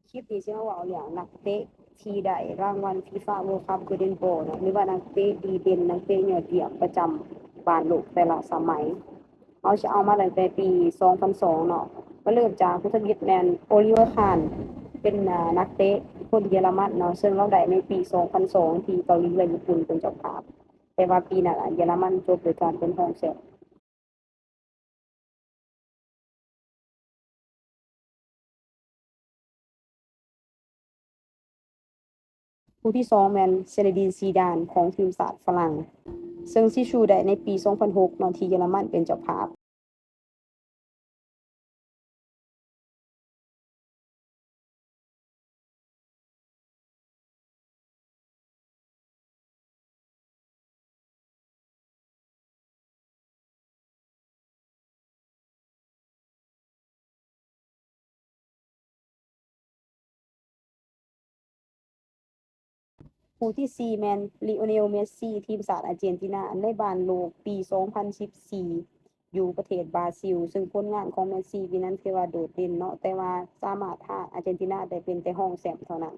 ຄລິບນີ້ຊິມາເວົ້າເລື່ອງນັກເຕະທີ່ໄດ້ລາງວັນ FIFA World Cup Golden Ball ເນາະ ຫຼືວ່ານັກເຕະດີເດັ່ນ, ນັກເຕະຍອດຢ້ຽມປະຈຳບ້ານໂລກແຕ່ລະສະໄໝ. ເຮົາຊິເອົາມາຕັ້ງແຕ່ປີສອງພັນສອງເນາະ, ມາເລີ່ມຈາກຜູ້ທຳອິດແມ່ນ ໂອລິເວີ ຄານ ເປັນ ອາ ນັກເຕະຄົນເຢຍລະມັນເນາະ, ເຊິ່ງລາວໄດ້ໃນປີສອງພັນສອງທີ່ເກົາຫຼີ ແລະ ຍີ່ປຸ່ນເປັນເຈົ້າພາບ, ແຕ່ວ່າປີນັ້ນ ອາ ເຢຍລະມັນຈົບໂດຍການເປັນຮອງແຊມ. ຜູ້ທີສອງແມ່ນ ຊີດີນ ຊີດານ ຂອງທີມຊາດຝຣັ່ງ, ເຊິ່ງຊິຊູໄດ້ໃນປີສອງພັນຫົກເນາະ ທີ່ເຢຍລະມັນເປັນເຈົ້າພາບ. ຜູ້ທີສີ່ແມ່ນ ລີໂອເນລ ເມດຊີ ທີມຊາດອາເຈນຕິນາ ໃນບ້ານໂລກປີສອງພັນສິບສີ່ ຢູ່ປະເທດບຣາຊິລ, ເຊິ່ງຜົນງານຂອງເມດຊີປີນັ້ນຖືວ່າໂດດເດັ່ນເນາະ, ແຕ່ວ່າສາມາດພາອາເຈນຕິນາໄດ້ເປັນແຕ່ຮອງແຊມເທົ່ານັ້ນ.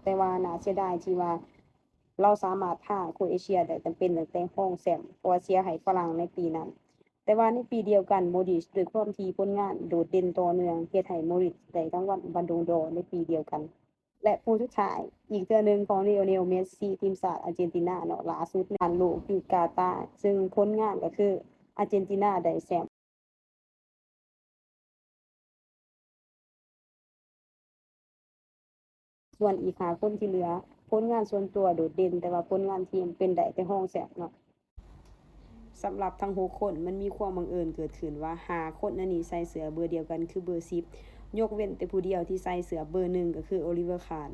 ແຕ່ວ່າໜ້າເສຍດາຍທີ່ວ່າລາວສາມາດພາໂຄຣເອເຊຍໄດ້ຕັ້ງເປັນຕັ້ງແຕ່ຮອງແຊມ, ເພາະວ່າເສຍໃຫ້ຝຣັ່ງໃນປີນັ້ນ. ແຕ່ວ່າໃນປີດຽວກັນ ໂມດຣິດ ດ້ວຍຄວາມທີ່ຜົນງານໂດດເດັ່ນຕໍ່ເນື່ອງ ເຮັດໃຫ້ໂມດຣິດ ໄດ້ລາງວັນບານໂດງດໍໃນປີດຽວກັນ. ແລະ ຜູ້ສຸດທ້າຍອີກເທື່ອໜຶ່ງຂອງ ລີໂອເນລ ເມດຊີ ທີມຊາດອາເຈນຕິນາເນາະ, ຫຼ້າສຸດໃນໂລກຢູ່ກາຕາ, ເຊິ່ງຜົນງານກໍຄືອາເຈນຕິນາໄດ້ແຊມ. ສ່ວນອີກຫ້າຄົນທີ່ເຫຼືອ ຜົນງານສ່ວນຕົວໂດດເດັ່ນ, ແຕ່ວ່າຜົນງານທີມເປັນໄດ້ແຕ່ຮອງແຊມເນາະ. ສຳລັບທັງຫົກຄົນ ມັນມີຄວາມບັງເອີນເກີດຂຶ້ນວ່າ ຫ້າຄົນໃນນີ້ໃສ່ເສື້ອເບີດຽວກັນຄືເບີສິບ, ຍົກເວັ້ນແຕ່ຜູ້ດຽວທີ່ໃສ່ເສື້ອເບີໜຶ່ງ ກໍຄື ໂອລິເວີ ຄານ.